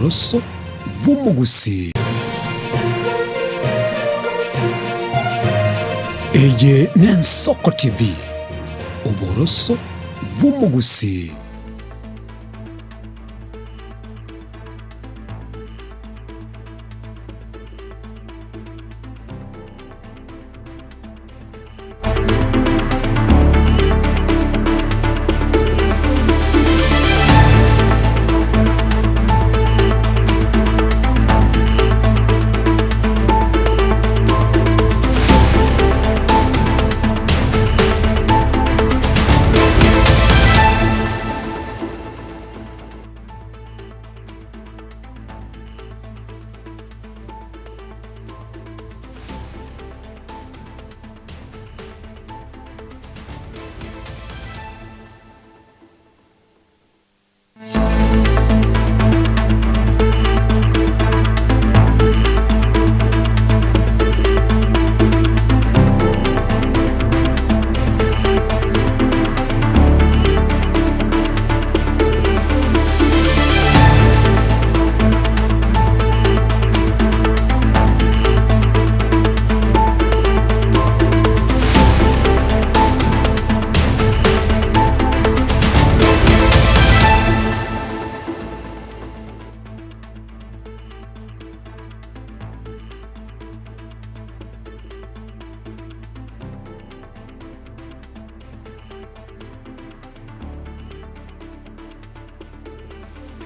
Oboroso bw'omogusii. Eye n'Ensoko TV, oboroso bw'omogusii.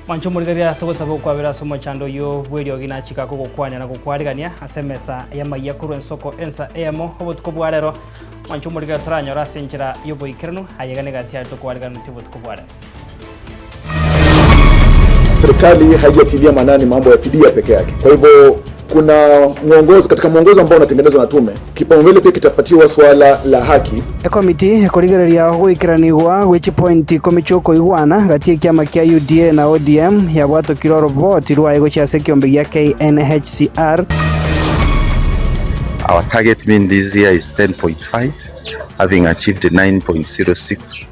Mwanche omorigereria togosaba okwabera ase omochando oyio bw'eriogi nachika kogokwania na gokwarigania ase emesa y'amayia korwa ensoko ensa eyemo obotuko bwa rero. Mwanche omorigereria toranyore ase enchera y'oboikeranu ayega negati yaye tokwariganetie obotuko bwa rero. Serikali haijatilia maanani mambo ya fidia peke yake. Kwa hivyo kuna mwongozo, katika mwongozo ambao unatengenezwa na tume, kipaumbele pia kitapatiwa swala la haki. Ekomiti ekorigereria ogoikeranigwa gwe chipointi ikomi chi'okoigwana gati y'ekiama kia UDA na ODM yabwatokire oroboti rwaye gochia ase ekeombe gia KNHCR. Our target mean this year is 10.5 having achieved 9.06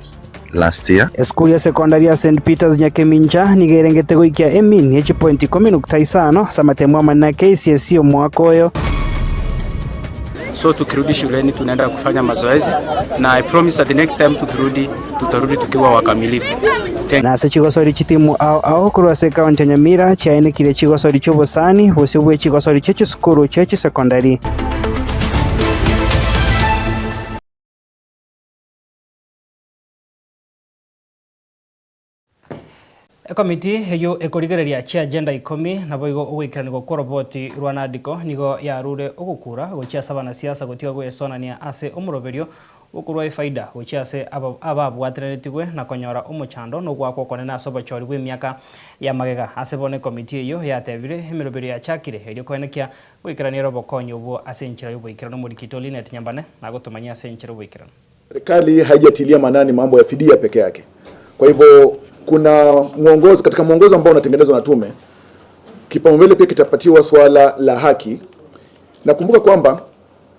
last year. Esukuru ya sekondari ya St Peters Nyakemincha nigo erengete goikia emean ye chipointi ikomi nukta isano ase amatemo amanene a KCSE omwaka oyo. So tukirudi shuleni tunaenda kufanya mazoezi na I promise that the next time tukirudi tutarudi tukiwa wakamilifu. Thank Na ase chigosori chitimu ao ao korwa ase ekaunti ya Nyamira chiaenekire chigosori chi'obosani bosio bwe chigosori chie chisukuru chie chisekondari. Ekomiti eyio ekorigereria chiagenda ikomi naboigo ogoikeranigwa kw'oroboti rwa NADCO nigo yarure ogokura gochia ase abanasiasa gotiga goesonania ase omoroberio bw'okorua efaida gochia ase ababwateranetigwe na konyora omochando na ogoakwa okonene ase obochori bw'emiaka ya magega. Ase bono ekomiti eyio yatebire emeroberio yachakire erio koenekia goikerania ere obokonyi obwo ase enchera y'oboikeranu Omorikito Linet Nyambane nagotomanyia ase enchera y'oboikeranu. Serikali haijatilia maanani mambo ya fidia peke yake. Kwa hivyo kuna mwongozo, katika mwongozo ambao unatengenezwa na tume, kipaumbele pia kitapatiwa swala la haki. Nakumbuka kwamba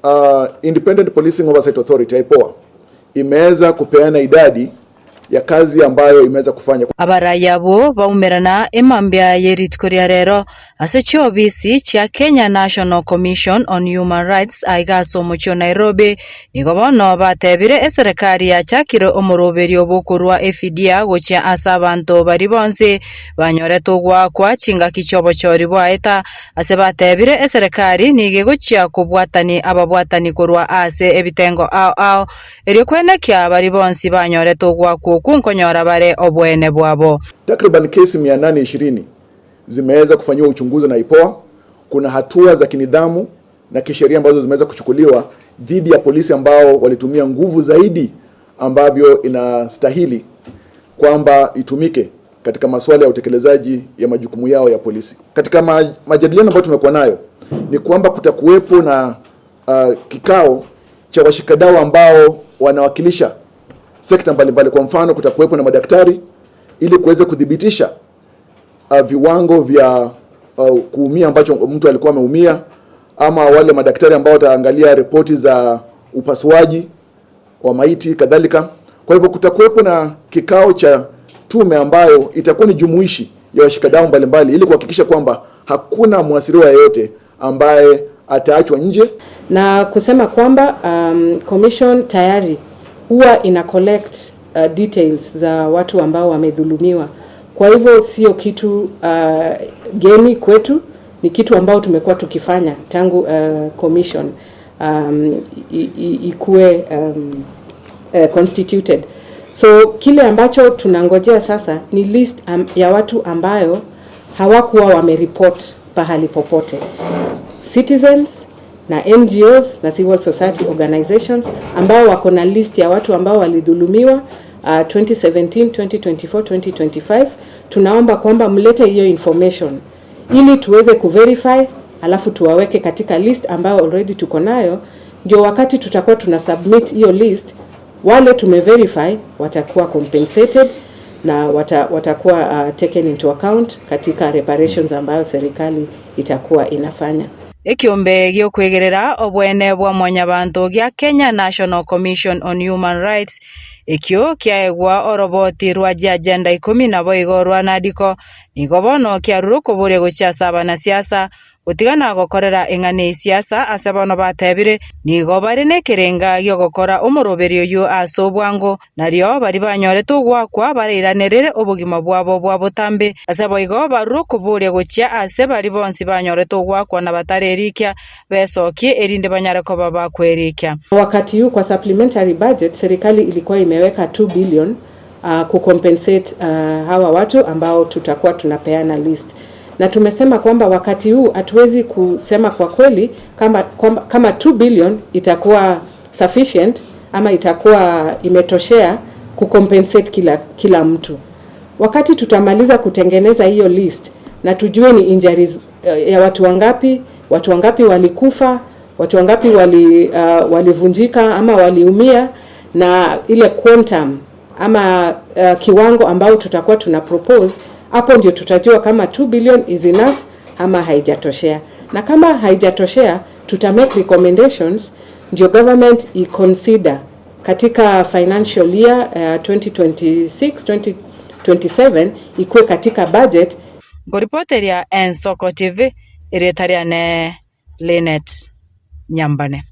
uh, Independent Policing Oversight Authority IPOA imeweza kupeana idadi ya kazi ambayo imeweza kufanya. Abarai abwo baumerana emambia ye rituko ria rero ase chiobisi chia Kenya National Commission on Human Rights aiga ase omochie o Nairobi, nigo bono batebire eserekari yachakire omoroberio bw'okorua efidia gochia ase abanto baria bonsi banyorete ogoakwa chingaki chi'obochori bwaeta ase batebire eserekari nigo egochia kobwatani ababwatani korwa ase ebitengo ao ao Erio kwenekia baria bonsi banyorete ogoakwa okwo nkonyora bare oboene bwabo. Takriban kesi mia nane ishirini zimeweza kufanyiwa uchunguzi na IPOA. Kuna hatua za kinidhamu na kisheria ambazo zimeweza kuchukuliwa dhidi ya polisi ambao walitumia nguvu zaidi ambavyo inastahili kwamba itumike katika masuala ya utekelezaji ya majukumu yao ya polisi. Katika majadiliano ambayo tumekuwa nayo ni kwamba kutakuwepo na uh, kikao cha washikadau ambao wanawakilisha sekta mbalimbali. Kwa mfano, kutakuwepo na madaktari ili kuweza kudhibitisha uh, viwango vya uh, kuumia ambacho mtu alikuwa ameumia, ama wale madaktari ambao wataangalia ripoti za upasuaji wa maiti kadhalika. Kwa hivyo kutakuwepo na kikao cha tume ambayo itakuwa ni jumuishi. ya washikadau mbalimbali ili kuhakikisha kwamba hakuna mwathiriwa yeyote ambaye ataachwa nje. Na kusema kwamba commission tayari huwa ina collect details za watu ambao wamedhulumiwa. Kwa hivyo sio kitu geni kwetu, ni kitu ambao tumekuwa tukifanya tangu commission ikue constituted. So kile ambacho tunangojea sasa ni list ya watu ambayo hawakuwa wamereport pahali popote. Citizens na NGOs na civil society organizations ambao wako na list ya watu ambao walidhulumiwa 2017, 2024, 2025, tunaomba kwamba mlete hiyo information ili tuweze kuverify, alafu tuwaweke katika list ambayo already tuko nayo, ndio wakati tutakuwa tuna submit hiyo list, wale tumeverify watakuwa compensated na watakuwa taken into account katika reparations ambayo serikali itakuwa inafanya. Ekiombe giokwegerera obwene bwa mwanyabanto gia Kenya National Commission on Human Rights ekio kiaegwa oroboti rwa chiagenda ikomi naboigo rwa NADCO nigo bono kiarure okoboria gochia ase abanasiasa gotigana gokorera eng'ana esiasa ase bono batebire nigo bare na ekerenga giogokora omoroberi oyo ase obwango nario bari banyorete ogwakwa barairanerere obogima bwabo bwa botambe ase boigo barure okoboria gochia ase bari bonsi banyorete ogwakwa na batarerikia besokie erinde banyare koba bakwerikia. Wakati huu kwa supplementary budget serikali ilikuwa imeweka 2 billion kucompensate hawa watu ambao tutakuwa tunapeana list, na tumesema kwamba wakati huu hatuwezi kusema kwa kweli kama 2 billion itakuwa sufficient ama itakuwa imetoshea kucompensate kila mtu. Wakati tutamaliza kutengeneza hiyo list na tujue ni injuries ya watu wangapi walikufa, watu wangapi walivunjika ama waliumia, na ile quantum ama kiwango ambao tutakuwa tuna propose, hapo ndio tutajua kama 2 billion is enough ama haijatoshea. Na kama haijatoshea, tuta make recommendations ndio government i-consider katika financial year 2026 2027 ikuwe katika budget. Ngoripoteria Ensoko TV irieta riane Linet Nyambane.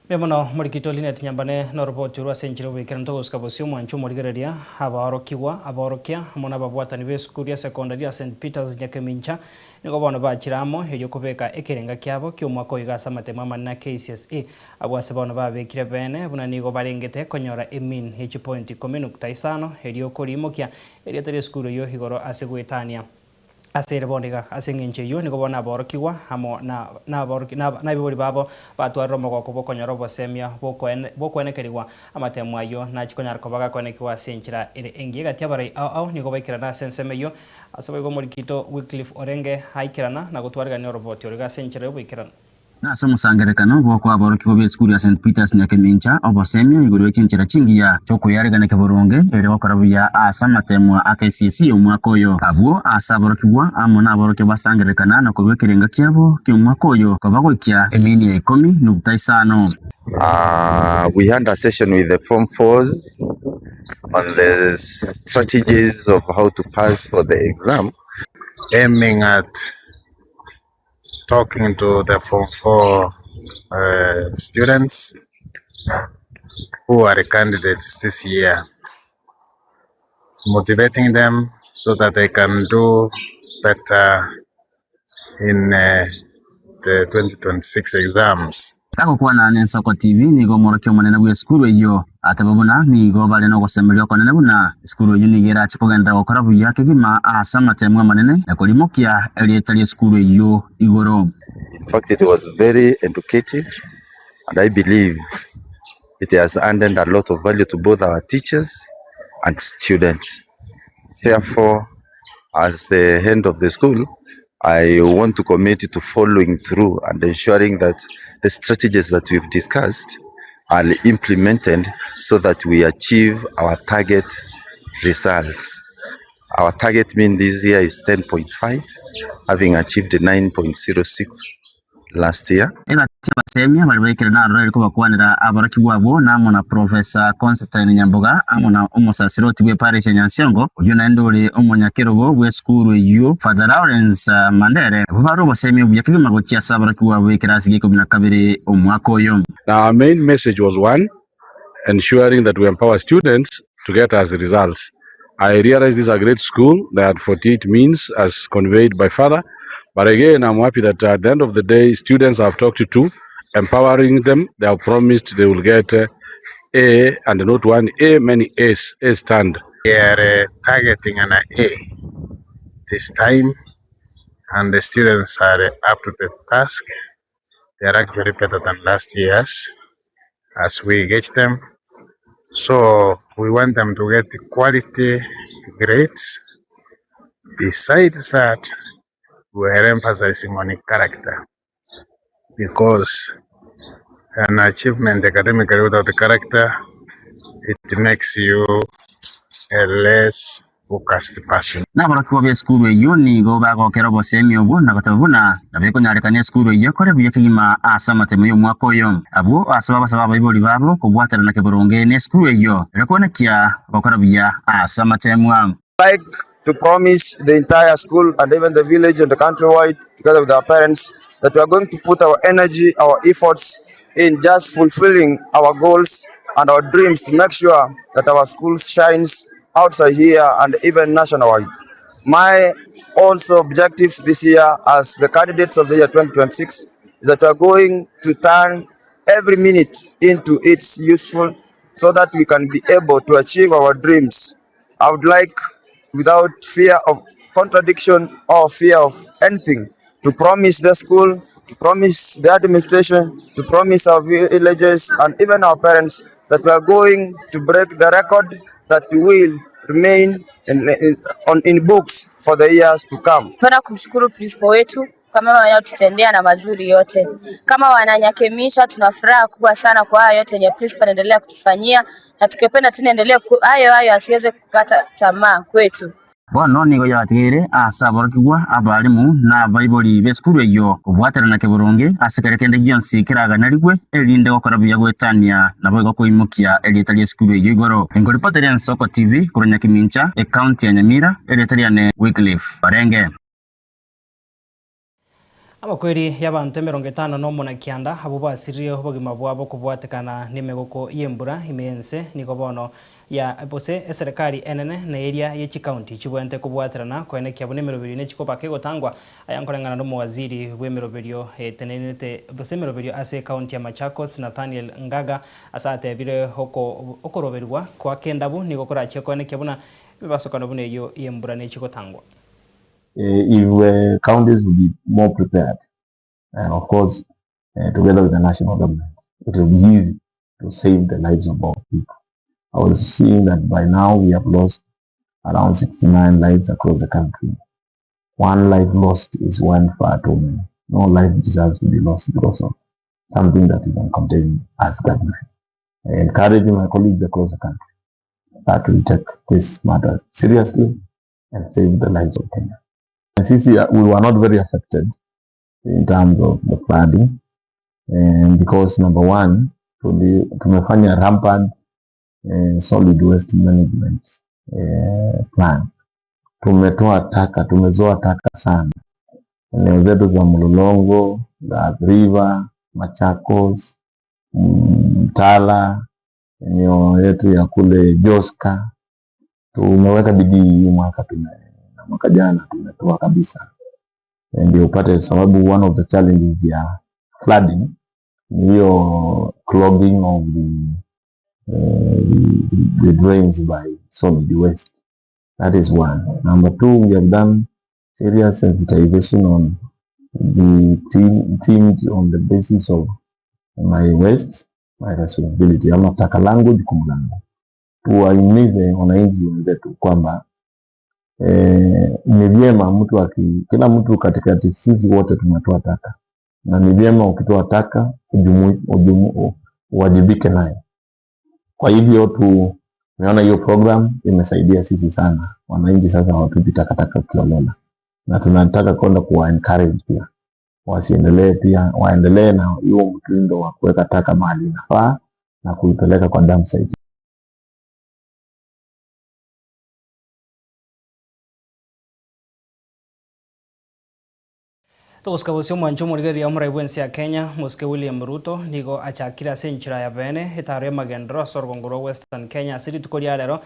Mbuya mono morikito Linet Nyambane na oroboti rwa ase enchera oboikeranu togosika bosio omwancho omorigereria abaorokigwa abaorokia amo na ababwatani ba esukuru ya secondary ya St Peters Nyakemincha nigo bono bachire amo erio kobeka ekerenga kiabo kia omwaka oyo iga ase amatemo amanene a KCSE abwo ase bono babekire bene buna nigo barengete konyora emean ya chipoint ikomi nukta isano erio korimokia erieta ria esukuru eywo igoro ase goetania ase ere bono iga ase eng'encho eywo nigo bono aborokigwa amo na na nabibori babo batwarire omogoko bokonyora obosemia bokwenekerigwa amatemo aywo nachikonyara koba gakoenekiwa ase enchera ere engiya egati abarai ao ao nigo baikerana ase ensemo eywo ase boigo omorikito Wycliffe Orenge aikerana na gotwarigania oroboti oro iga ase enchera ya oboikeranu. Nase omosangererekano bw'okoa aborokigwa b'esukuru ya St Peters Nyakemincha obosemia igoro ye chinchera chingiya chi'okoyareganeka boronge ere gokora buya ase amateemwa a KCSE omwaka oyo. Abwo ase aborokigwa amo naborokia basangererekana na korua ekerenga kiabo ki'omwaka oyo koba goikia emini ya ikomi nukta isano. We had a session with the form fours on the strategies of how to pass for the exam. Aiming at talking to the Form 4 students who are candidates this year, motivating them so that they can do better in the 2026 exams. Tagokwana n'Ensoko TV nigo omworokia omonene bw'esukuru eyio ateba buna nigo bare nogosemeria okonene buna esukuru eyio nigo erache kogenderera gokora buya kegima ase amatemo amanene na korimokia erieta ri'esukuru eyio igoro. In fact, it was very educative, and I believe it has added a lot of value to both our teachers and students. Therefore, as the head of the school, I want to commit to following through and ensuring that the strategies that we've discussed are implemented so that we achieve our target results. Our target mean this year is 10.5, having achieved 9.06 last year. Egati abasemia baria baikire naroro ere kobakwanera aborokigwa abwo na amo na Professor Constantine Nyamboga amo na omosasiroti bw'eparish ya Nyansiongo oyio naende ore omonyakerogo bw'esukuru eyio Father Lawrence Mandere nabwo bare obosemia obuya kegima gochia ase aborokigwa abwo b'ekerasi gia ikomi na kabere omwaka oyo. Now our main message was one, ensuring that we empower students to get us results. I realize this is a great school, they had 48 means as conveyed by father, but again I'm happy that at the end of the day students I've talked to, empowering them, they have promised they will get A and not one A, many A's, A stand. We are targeting an A this time and the students are up to the task. They are actually better than last year's as we get them. So we want them to get quality grades. Besides that, we are emphasizing on character because an achievement academically without character, it makes you a less focused person. Naborokigwa b'esukuru eyio nigo bagokera oboseemi obwo na goteba buna nabo ekonyarekana esukuru eyio ekore buya kegima ase amatemo y'omwaka oyo. Abwo ase bagosaba abaibori babo kobwaterana keboronge nesukuru eyio ere koenekia gokora buya ase amatemwa. Like to promise the entire school and even the village and the countrywide together with our parents that we are going to put our energy, our efforts in just fulfilling our goals and our dreams to make sure that our school shines outside here and even nationwide. My also objectives this year as the candidates of the year 2026 is that we are going to turn every minute into its useful so that we can be able to achieve our dreams. I would like, without fear of contradiction or fear of anything, to promise the school, to promise the administration, to promise our villages and even our parents that we are going to break the record that will remain in, in, on, in books for the years to come. Napenda kumshukuru principal wetu kwa mema anayotutendea na mazuri yote. Kama wananyakemisha, tuna furaha kubwa sana kwa hayo yote yenye principal anaendelea kutufanyia, na tukipenda tena endelee hayo hayo, asiweze kukata tamaa kwetu. Bono nigo yabatigeire ase aborokigwa, abalimu, na abaibori b'esukuru eyio kobwaterana keboronge ase kera kende gionsi keraganarigwe, erinde gokora buya goetania naboigo koimokia erieta ri'esukuru eyio igoro. Nkoripoteria Ensoko TV korwa Nyakimincha, ecounty ya Nyamira, erieta riane Wycliffe Barenge. Amakweri y'abanto emerongo etano nomo na kianda abwo basiririe obogima bwabo kobwatekana nemegoko y'embura ime y'ense nigo bono ya gose eserekari enene na eria ye chikaunti chibwenerete kobwaterana koenekia buna emeroberio nechikobaka egotangwa aya nkoreng'ana nomowaziri bw'emeroberio etenenete gose emeroberio ase ekaunti ya Machakos Nathaniel Ngaga ase atebire oko okoroberigwa kwa kendabu nigo korachie koenekia buna emebasokano buna eyio y'embura nechigotangwa. If counties will be more prepared, of course, together with the national government, it will be easy to save the lives of our people. I was seeing that by now we have lost around 69 lives across the country. One life lost is one far too many. No life deserves to be lost because of something that you can contain as government. I encourage my colleagues across the country that we take this matter seriously and save the lives of Kenya. And sisi, we were not very affected in terms of the flooding and because number one, tumefanya rampant solid waste management plan. Tumetoa taka, tumezoa taka sana eneo zetu za Mlolongo, za Athi River, Machakos, Tala, eneo yetu ya kule Joska. Tumeweka bidii hii mwaka tume, na mwaka jana tumetoa kabisa, ndio upate sababu one of the challenges ya flooding ni hiyo clogging of the drains by solid waste. That is one. Number two, we have done serious sensitization on the team themed on the basis of my waste, my responsibility, ama taka langu jukumu langu. Tuwahimize wananchi wenzetu kwamba ni vyema mtu aki, kila mtu katikati sisi wote tunatoa taka, na ni vyema ukitoa taka uwajibike nayo. Kwa hivyo tumeona hiyo program imesaidia sisi sana, wananchi sasa hawatupi takataka kiholela, na tunataka kwenda kuwa encourage pia. Wasiendelee pia, waendelee na huo mtindo wa kuweka taka mahali inafaa na kuipeleka kwa dump site. Togosika bosio omwancho omorigereria omorai bw'ense ya Kenya, Mosike William Ruto, nigo achakire ase enchera ya beene etaro y'amagenderero ase orogongo rwa Western Kenya ase rituko ria rero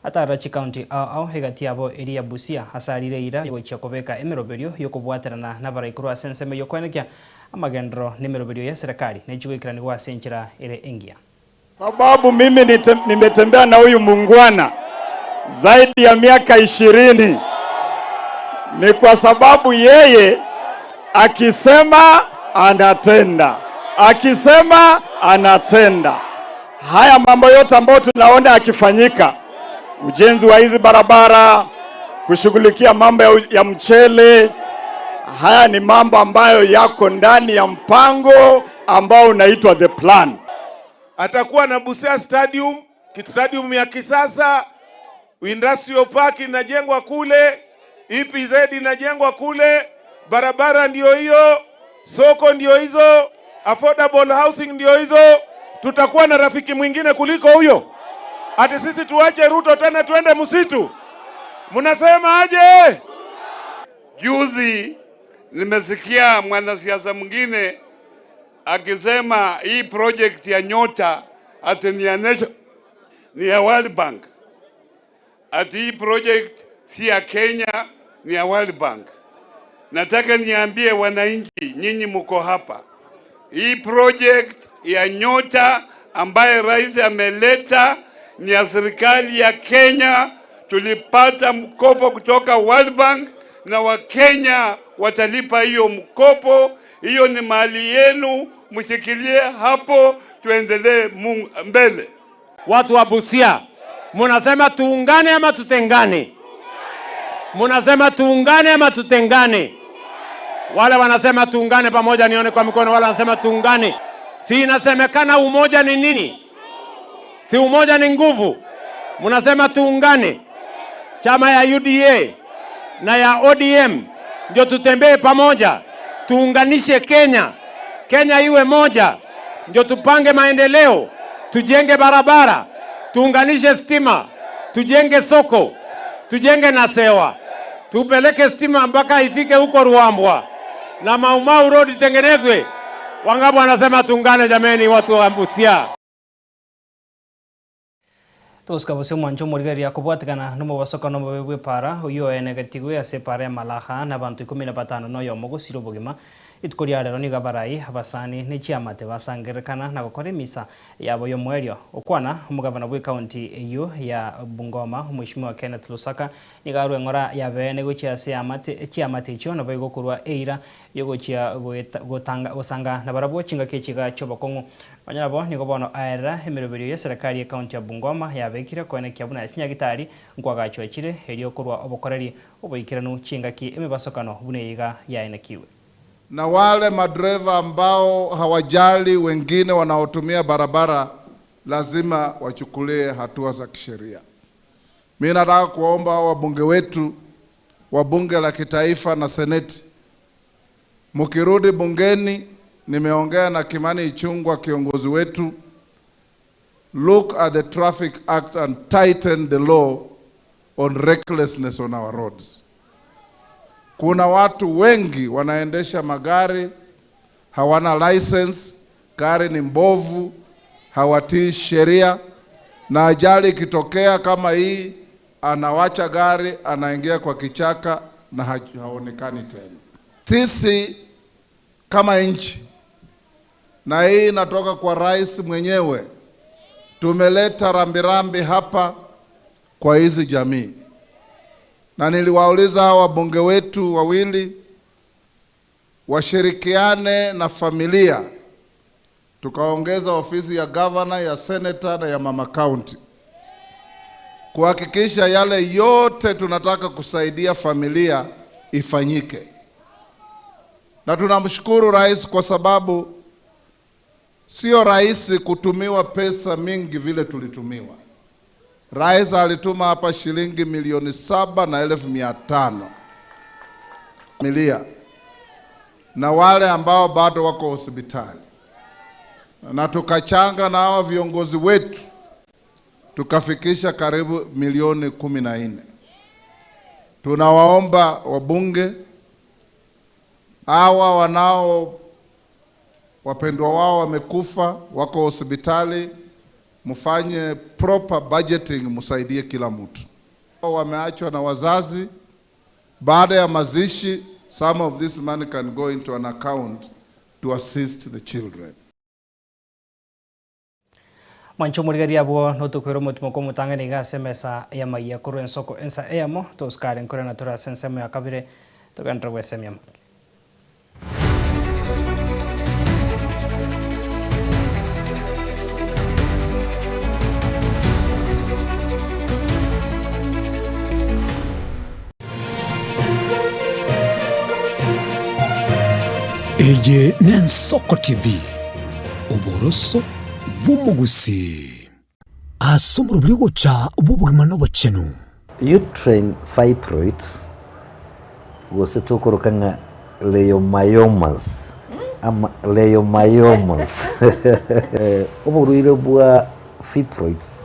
atarera chikaunti ao ao egati yabo eria ya Busia ase arire eira gochia kobeka emeroberio y'okobwaterana nabarai korwa ase ensemo y'okoenekia amagenderero nemeroberio y'eserekari nechigoikeranigwa ase enchera ere engiya. Sababu mimi nimetembea na huyu muungwana zaidi ya miaka 20 ni kwa sababu yeye akisema anatenda, akisema anatenda. Haya mambo yote ambayo tunaona akifanyika, ujenzi wa hizi barabara, kushughulikia mambo ya mchele, haya ni mambo ambayo yako ndani ya mpango ambao unaitwa the plan. Atakuwa na Busia Stadium, stadium ya kisasa, Industrial Park inajengwa kule, EPZ inajengwa kule, barabara ndio hiyo, soko ndio hizo, affordable housing ndio hizo. Tutakuwa na rafiki mwingine kuliko huyo? Ati sisi tuache Ruto tena tuende msitu? Mnasema aje? Juzi nimesikia mwanasiasa mwingine akisema hii project ya Nyota ati ni ya national, ni ya World Bank, ati hii project si ya Kenya, ni ya World Bank. Nataka niambie wananchi, nyinyi mko hapa, hii project ya Nyota ambaye rais ameleta ni ya serikali ya Kenya. Tulipata mkopo kutoka World Bank na Wakenya watalipa hiyo mkopo. Hiyo ni mali yenu, mshikilie hapo, tuendelee mbele. Watu wa Busia, munasema tuungane ama tutengane? Munasema tuungane ama tutengane? Wale wanasema tuungane pamoja, nione kwa mikono. Wale wanasema tuungane. Si inasemekana umoja ni nini? Si umoja ni nguvu? Munasema tuungane, chama ya UDA na ya ODM ndio tutembee pamoja, tuunganishe Kenya, Kenya iwe moja, ndio tupange maendeleo, tujenge barabara, tuunganishe stima, tujenge soko, tujenge na sewa, tupeleke stima mpaka ifike huko Ruambwa na Mau Mau Road itengenezwe. Wangapi wanasema tuungane jameni, watu wa Busia? Togosika bosio omwancho omorigereria kobwatekana nomobasokano omobe bwa epara oyio oenegetigwe ase epara ya Malaha na abanto 15 na oyomo gosira obogima. Rituko ria rero nigo abarai, abasani ne chiamate basangererekana na gokora emisa yabo y'omoerio. Okwana omogavana bwa ekaunti eyio ya Bungoma omweshimiwa Kenneth Lusaka nigo arwa eng'ora yabeene gochia ase eamate chiamate echio nabo igokorwa eira yogochia goeta gotanga gosanga nabarabwo chingaki echiga chi'obokong'u. Onye nabo nigo bono aerera emeroberio y'eserekari y'ekaunti ya Bungoma yabekire koenekia buna chinyagitari nkoagachwa chire erio korwa obokoreri oboikeranu chingaki emebasokano buna eye iga yaenekiwe. Na wale madereva ambao hawajali wengine wanaotumia barabara lazima wachukulie hatua za kisheria. Mimi nataka kuwaomba wabunge wetu wa bunge la kitaifa na seneti, mkirudi bungeni, nimeongea na Kimani Ichung'wah kiongozi wetu, look at the Traffic Act and tighten the law on recklessness on our roads. Kuna watu wengi wanaendesha magari hawana license, gari ni mbovu, hawatii sheria, na ajali ikitokea kama hii, anawacha gari, anaingia kwa kichaka na haonekani tena. Sisi kama nchi, na hii inatoka kwa rais mwenyewe, tumeleta rambirambi hapa kwa hizi jamii. Na niliwauliza hawa wabunge wetu wawili washirikiane na familia, tukaongeza ofisi ya governor, ya senator na ya mama county kuhakikisha yale yote tunataka kusaidia familia ifanyike. Na tunamshukuru rais kwa sababu sio rahisi kutumiwa pesa mingi vile tulitumiwa. Rais alituma hapa shilingi 7,500,000 familia. na wale ambao bado wako hospitali, na tukachanga na hawa viongozi wetu tukafikisha karibu milioni 14. Tunawaomba wabunge hawa wanao wapendwa wao wamekufa, wako hospitali, mfanye proper budgeting, msaidie kila mtu. Wameachwa na wazazi, baada ya mazishi, some of this money can go into an account to assist the children. Mwanche omorigereria abwo notokoira omotimo kw'omotang'ani iga ase emesa y'amaiya korwa ensoko ensa eyemo, tosikare nkorena tore ase ensemo ya kabere, togenderere gwesemia amange. Eye n'Ensoko TV, oboroso bw'omogusii. Ase omorobio ogocha bw'obogima na obochenu. Uterine fibroids gose tokoroka ng'a leiomyomas ama leiomyomas oborwaire bwa fibroids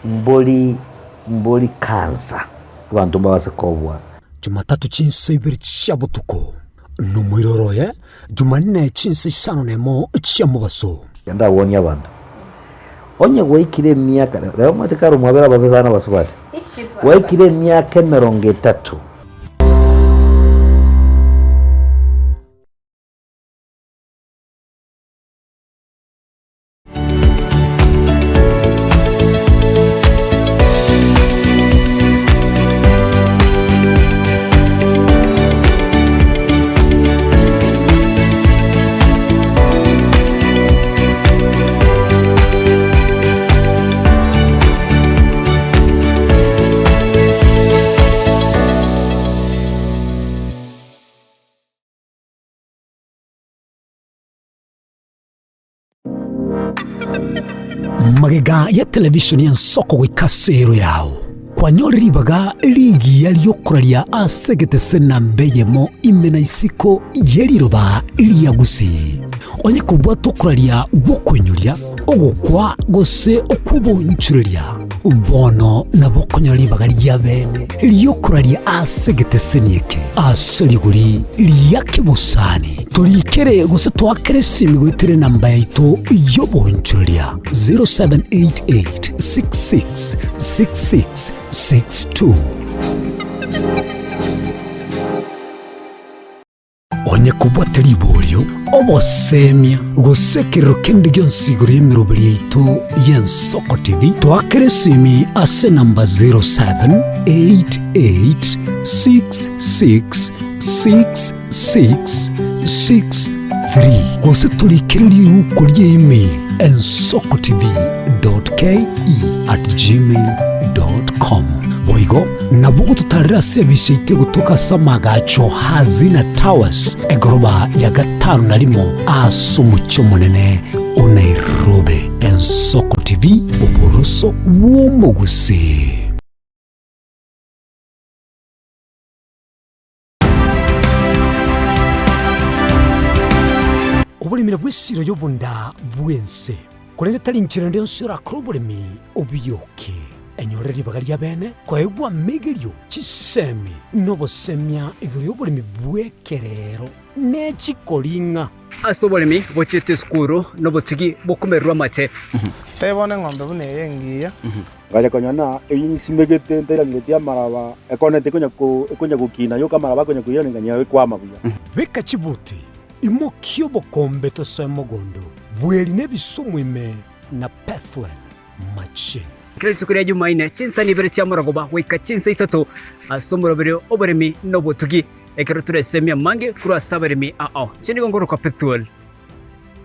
mbori mbori cancer abanto mbabase kobua. Jumatatu chinsa ibere chia botuko, na omoiroro oye Jumanne chinsa isano nemo chia mobaso. Ndawonie abanto. Onye gwaikire emiaka, rero omanyete kare omwabere ababe sana abasubati, gwaikire emiaka emerongo etato. Magega ya televisheni y'ensoko goika ase ero yao, kwanyore ribaga rigiya ri'okoraria ase egetese namba eyemo ime na isiko ye riroba ria Gusii. Onye kobwata okoraria gw'okoinyoria, ogokwa gose okw'obonchoreria, bono nabo okonyora ribaga ria bene ri'okoraria ase egeteseni eke ase rigori ria kebosani. Torikere gose toakere esimi goetera enamba yaito y'obonchoreria 0788 66 66 62. Onye kobwate riborio, obosemia, gose ekerero kende gionsi igoro y'emeroberi yaito y'Ensoko TV, toakere esimi ase enamba 0788666663 gose torikere riuko ria email ensokotv.ke@gmail.com. Boigo nabo ogototarera ase ebise yaito egotoka ase amagacho Hazina Towers, egoroba ya gatano na rimo ase omochie omonene o Nairobi. Ensoko TV, oboroso bw'omogusii. Oboremi nabwo esiro y'obonda bw'ense, korende tari inchera ende yonsi orakore oboremi obiyoke. Enyorere ribaga ria bene koegwa amegerio, chisemi, na obosemia igoro y'oboremi bw'ekerero ne chikoring'a. Ase oboremi bochiete esukuru nobotugi bokomererwa amate. Tebia bono eng'ombe buna eye engiya. Ngacha konyora ng'a eyio nsimegete ntairaneretie amaraba, ekoneti ekonya ko ekonya gokina yoka amaraba akonya koirana ng'a ekwama buya. Beka chibuti, imokia obokombe tosoe mogondo, bweri na ebisumu ime na Pethuel machine. Kera rituko ria Jumaine, chinsa ibere chia morogoba goika chinsa isato ase omoroberio oboremi na obotugi, ekero toresemie amange korwa ase abaremi ao. Inche nigo ngorokwa Pethuel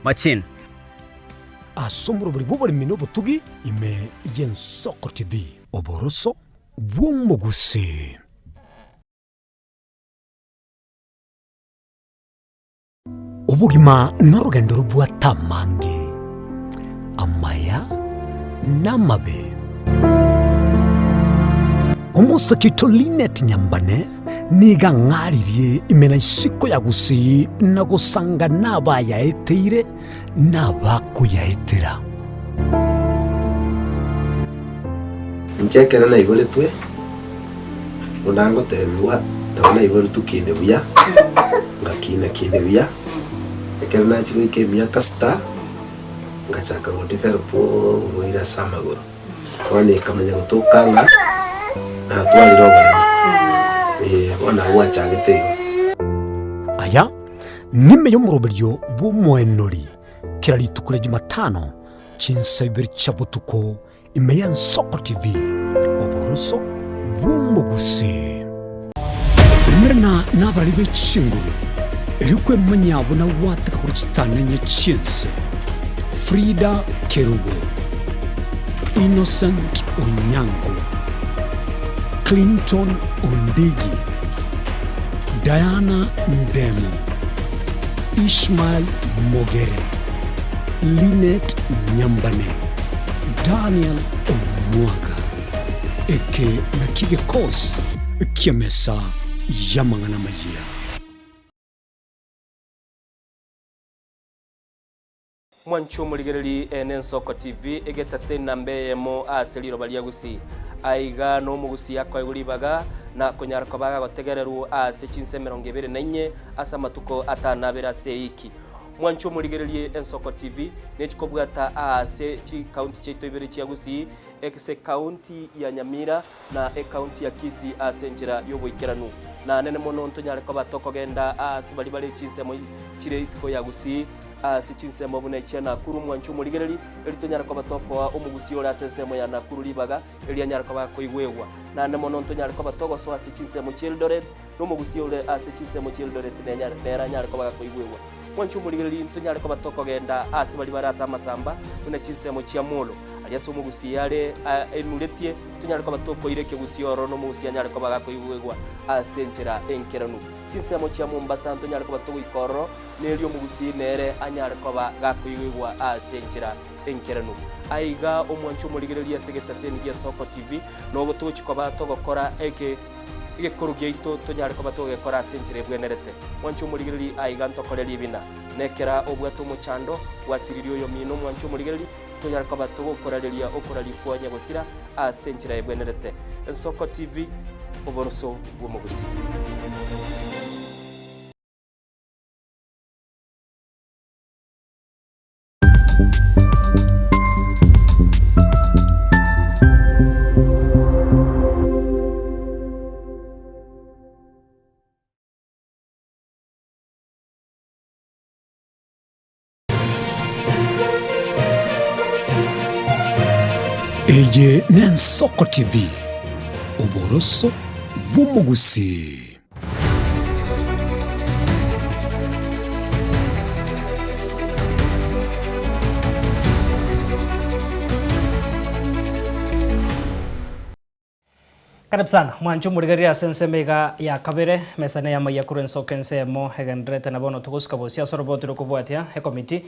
Machine. Ase omorobori bw'oboremi na obotugi ime y'Ensoko TV. Oboroso bw'omogusii. Obogima norogendo robwate amange, amaya na amabe. Omosake oito Linet Nyambane. Nigo ang'aririe ime na isiko ya gusii na gosanga nabayaeteire na abakoyaetera. Inche ekero naiboretwe, buna ngotebigwa, nabo naiboretwe kinde buya, ngakina kinde buya, ekero nachia goika emiaka sita, ngachaka go develop oborwaire ase amagoro. Bono ekamanya gotoka ng'a natwarire oboremo, eh, bono nabo gwachagete igo. Aya nime y'omoroberio bw'omoenori kera rituko ria Jumatano chinsa ibere chia botuko ime y'Ensoko TV, oboroso bw'omogusii. Umerana nabarari be chinguru, erio kwemanyia buna gwateka korwa chitananya chi'ense. Frida Kerubo, Innocent Onyango, Clinton Ondigi, Diana Ndemo, Ishmael Mogere, Linet Nyambane, Daniel Omwaga. Eke nakio gekosi ki'emesa y'amang'ana amayia. Mwanche omorigereri ene Ensoko TV egetase enamba eyemo ase riroba ria Gusii. Aiga nomogusii akoegwa ribaga na konyara koba agotegererwa ase chinsa 24 ase amatuko atanabere ase eiki. Mwanche omorigererie Ensoko TV nechikobwata aase chikaunti chiaito ibere chia Gusii ase ekaunti ya Nyamira na ekaunti ya Kisii ase enchera y'oboikeranu. Na nene mono ntonyare koba tokogenda aase baria bare chinsemo chire isiko ya Gusii, ase chinsemo buna echia Nakuru mwanche omorigereri, erio tonyare koba tokoa omogusii ore ase ensemo ya Nakuru ribaga, erio anyare koba akoigwegwa. Naende mono ntonyare koba togosoa ase chinsemo chi'Eldoret, na omogusii ore ase chinsemo chi'Eldoret nere anyare koba gakoigwegwa. Mwanche omorigereria ntonyare koba tokogenda aase baria bare ase amasamba, buna chinsemo chia Molo, aria ase omogusii are enuretie, tonyare koba tokoira ekegusii ororo na omogusii anyare koba gakoigwegwa ase enchera enkeranu. Chinsemo chia Mombasa ntonyare koba togoika ororo, na erio omogusii nere anyare koba gakoigwegwa ase enchera enkeranu. Aiga omwanche omorigereria ase egetaseni gia Soko TV, nogo togochia koba togokora eke. Egekoro giaito tonyare koba togekora ase enchera ebwenerete. Mwanche omorigereria aiga ntokore ribina. Nekera obwate omochando, gwasiririe oyomino mwanche omorigereria, tonyare koba togokorareria okoraria kwa nyagosira ase enchera ebwenerete. Ensoko TV, oboroso bw'omogusii. Eye n'Ensoko TV, oboroso bw'omogusii. Karibu sana mwanche omorigereria ase ensemo iga ya kabere mesa ne yamaiya korwa ensoko ensemo egendererete na bono togosuka bosio ase oroboti rokobwatia ekomiti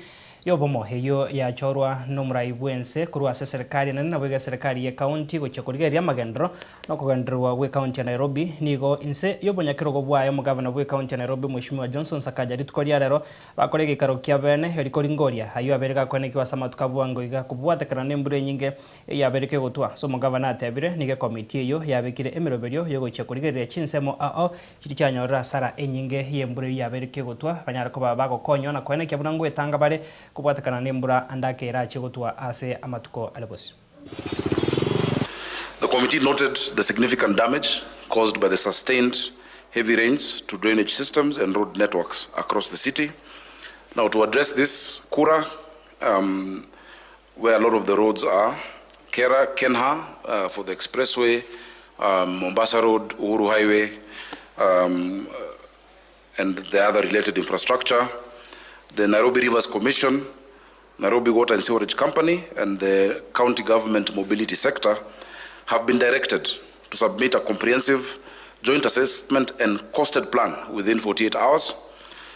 Y'obomo eyio yachorwa nomorai bw'ense korwa ase eserekari enene naboigo eserekari y'ecounty gochia korigereria amagenderero na okogendererwa gw'ecounty ya Nairobi. Nigo inse y'obonyakerogo bwaye omogavana bw'ecounty ya Nairobi Mweshimiwa Johnson Sakaja rituko ria rero bakora egeikaro kia bene erio koringoria ayio abeire gakoenekiwa ase amatuko a bwango iga kobwatekana nembura enyinge Eyabeire kegotwa ase omogavana atebire, nigo ekomiti eyio yabekire emeroberio y'ogochia korigereria chinsemo ao chiria chianyorire asara enyinge y'embura eyio yabeire kegotwa, banyare koba bagokonywa na koenekia buna ngwetanga bare kobwatekana nembura ande ake erachie gotwa ase amatuko are bosio. The committee noted the significant damage caused by the sustained heavy rains to drainage systems and road networks across the city. Now, to address this, Kura, um, where a lot of the roads are, Kera, Kenha uh, for the expressway, um, Mombasa Road, Uhuru Highway, um, and the other related infrastructure, the Nairobi Rivers Commission, Nairobi Water and Sewerage Company, and the county government mobility sector have been directed to submit a comprehensive joint assessment and costed plan within 48 hours,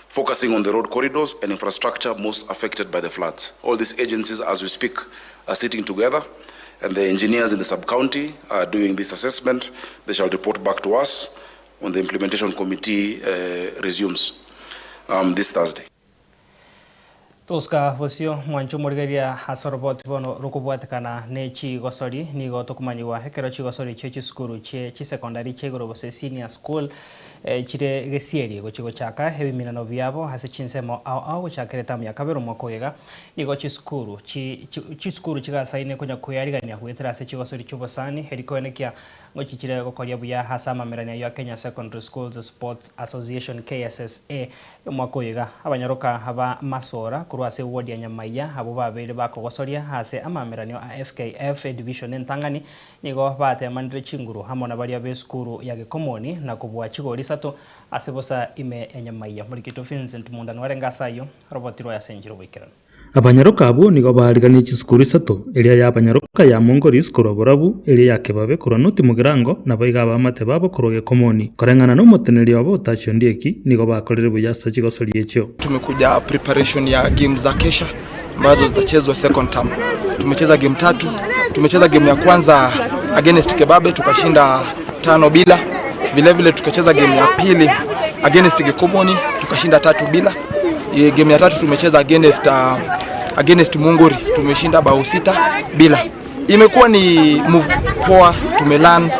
focusing on the road corridors and infrastructure most affected by the floods. All these agencies, as we speak, are sitting together, and the engineers in the sub-county are doing this assessment. They shall report back to us. on the implementation committee resumes this Thursday. Tosuka bosio, mwanche omorigereria ase oroboti bono rokobwatekana ne chigosori. Nigo tokomanyigwa ekero chigosori chie chisukuru chie chisecondary chia igoro gose senior school chire gesieri gochia gochaka ebiminano biabo ase chinsemo ao ao gochakera etamu ya kabere omwaka oyo iga. Nigo chisukuru chi chisukuru chigasaine konya kweyarigania goetera ase chigosori chi'obosani eri koenekia Ngochichire gokoria buya ase amamerani ayio a Kenya Secondary Schools Sports Association, KSSA, y'omwaka oyo iga. Abanyaroka ba Masora korwa ase eward ya Nyamaiya abwo babeire bakogosoria ase amameranio a FKF edivision entang'ani nigo batemanire chinguru amo na baria b'esukuru ya Gekomoni na kobua chigori isato ase bosa ime ya Nyamaiya. Morikito Vincent Munda nwarenge ase ayio, roboti rwaye ase enchera oboikeranu. Abanyaroka abwo nigo baariganirie chisukuru isato, eria y'abanyaroka ya Mongoris korwa Borabu, eria ya Kebabe korwa Noti Mugirango, naboigo abaamate babo korwa Gekomoni. Koreng'ana nomoteneneri obo Otachi Ondieki, nigo bakorire buya ase chigosori echio. Tumekuja preparation ya game za kesha ambazo zitachezwa second term. Tumecheza game tatu. Tumecheza game ya kwanza against Kebabe tukashinda 5-0. Vile vile tukacheza game ya pili against Gekomoni tukashinda 3-0. Game ya tatu tumecheza against Munguri tumeshinda bao 6-0. Imekuwa ni move poa, tumelearn,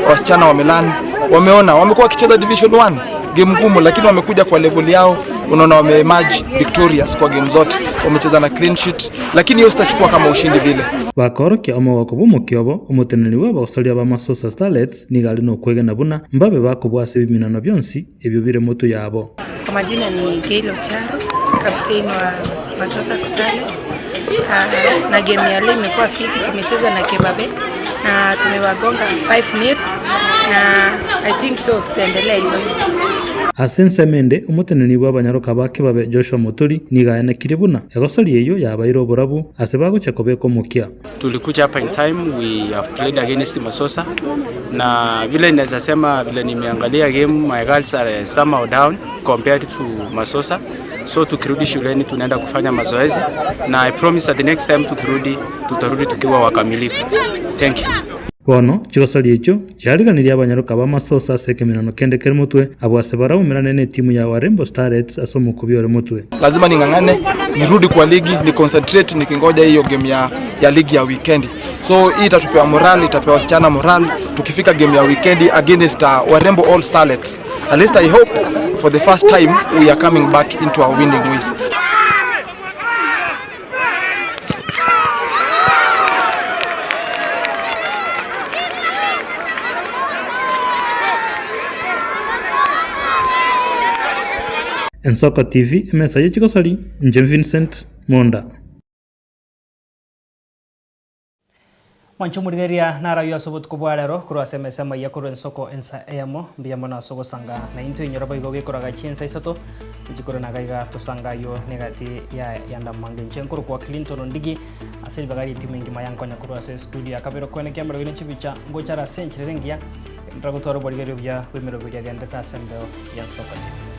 wasichana wamelearn, wameona wamekuwa wakicheza Division 1 game ngumu, lakini wamekuja kwa level yao, unaona wame emerge victorious kwa game zote, wamecheza na clean sheet, lakini hiyo sitachukua kama ushindi vile. Bakorokia omogoko bw'omokia obo, omoteneneri bw'abagosoria ba Masosa Starlets nigo are nokwegena buna mbabe bakobua ase ebiminano bionsi ebio bire motwe yabo. Kwa majina ni Gail Ocharo, captain wa Masosa Starlet. Na game ya leo imekuwa fiti, tumecheza na Kebabe na tumewagonga 5-0 na I think so tutaendelea hivyo hivyo. Ase ensemo ende, omoteneneri bw'abanyaroka ba Kebabe Joshua Moturi nigo aenekirie buna egosori eyio yabaire oborabu ase bagochia kobeka omokia. Tulikuja hapa in time, we have played against Masosa na vile naweza sema vile nimeangalia game my girls are somehow down compared to Masosa, so tukirudi shuleni tunaenda kufanya mazoezi na I promise that the next time tukirudi tutarudi tukiwa wakamilifu. Thank you. Bono chigosori echio chiariganirie abanyaroka b'amasosa ase ekemerano kende kere motwe, abwo ase baraumerane netimu ya Warembo Starlets ase omokubi ore motwe. Lazima ning'ang'ane nirudi kwa ligi ni concentrate nikingoja hiyo game ya ligi ya weekend. So hii itatupea morale, itapea wasichana morale tukifika game ya weekend against Warembo All Starlets. At least I hope for the first time we are coming back into our winning ways. Ensoko TV, emesa ye chigosori, inche Vincent Monda. Mwanche omorigereria naraywe ase obotuko bwa rero korwa ase emesa amaiya korwa ensoko ensa eyemo. Mbuya mono ase ogosanga naintwe inyora boigo gekoraga chinsa isato nchikore naga iga tosanga aywo negati ya yandamange inche nkorokwa Clinton Ondigi ase ribaga ri'etimu engima yankonya korwa ase estudio ya kabere okwenekia emerogo ine chibicha ngochare ase enchera ere engiya ndagotwara oborigereria obuya bw'emerogo eria agenderete ase embeo ya Nsoko TV.